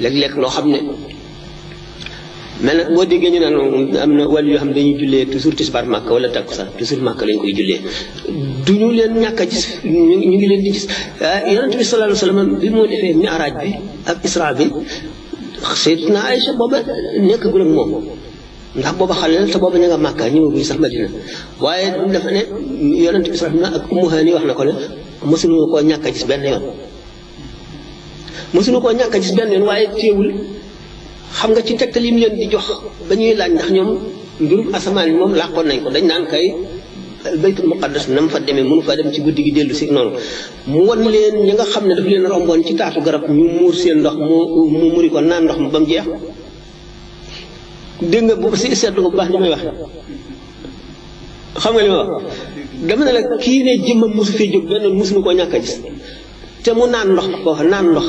léeg-léeg loo xam ne mel na boo déggee ñu naan am na wàll yoo xam ne dañuy jullee toujours tisbaar Màkka wala takkusaan toujours Màkka lañ koy jullee duñu leen ñàkk a gis ñu ngi leen di gis yonent bi sallallahu alayhi wa sallam bi moo defee mi'raaj bi ak isra bi Sayyidatuna Aïcha booba nekkagul ak moom ndax booba xale la te booba ña nga Màkka ñëwaguñ sax Madina waaye dafa ne yonent bi sallallahu alayhi wa sallam ak Ummu Hani wax na ko ne mësuñu koo ñàkk a gis benn yoon mësuñu koo ñàkk a gis benn yoon waaye teewul xam nga ci tegtal yi mu leen di jox ba ñuy laaj ndax ñoom mbirum asamaan yi moom làqoon nañ ko dañ naan kay baytul muqaddas na mu fa demee mënu fa dem ci guddi gi dellu si noonu mu won leen ñi nga xam ne daf leen romboon ci taatu garab ñu muur seen ndox mu muri ko naan ndox ma ba mu jeex dégg nga boobu si seetlu ko bu baax li may wax xam nga li ma wax dama ne la kii ne jëmmam mosu fee jóg benn mosuñu koo ñàkk a gis te mu naan ndox ko naan ndox